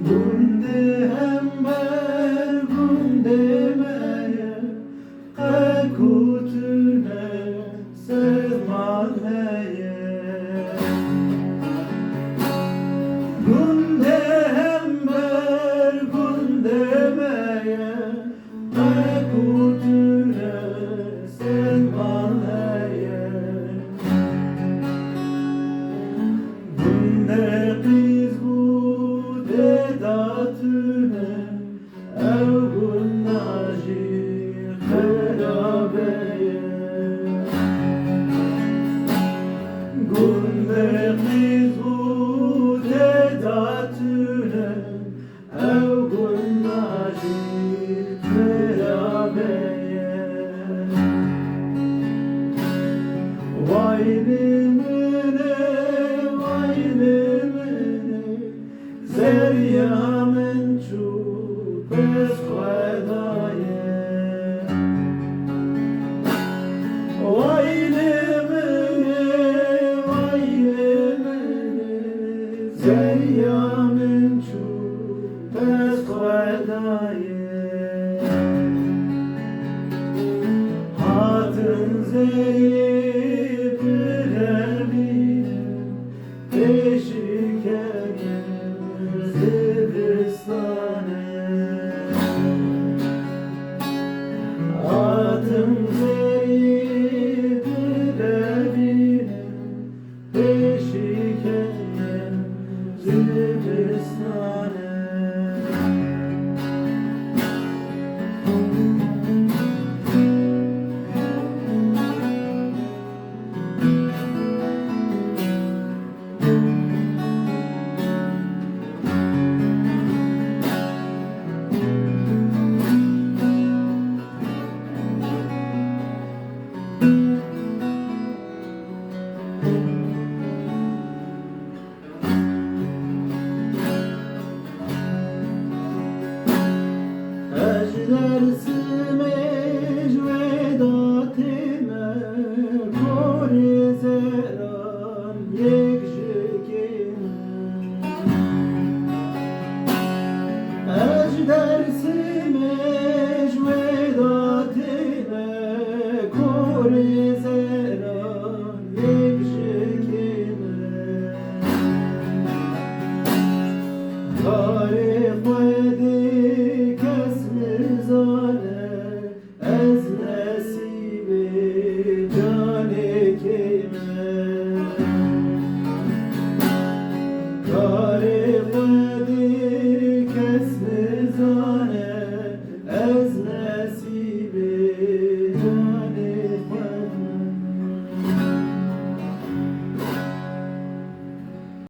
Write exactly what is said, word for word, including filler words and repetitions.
Gundê hember gundê me ye, qe ku tune sed mal heye. Gundê hember gundê me ye, qe ku tune sed mal heye. Gundê qîz bû tê de tune, ew gunda jî xerabe ye. Gundê qîz bû tê de tune, ew gunda jî xerabe ye. Waylê min e, waylê min e, zeriya min çû pez xwe daye. Waylê min e, waylê min e, zeriya min çû pez xwe daye. Hatin zerê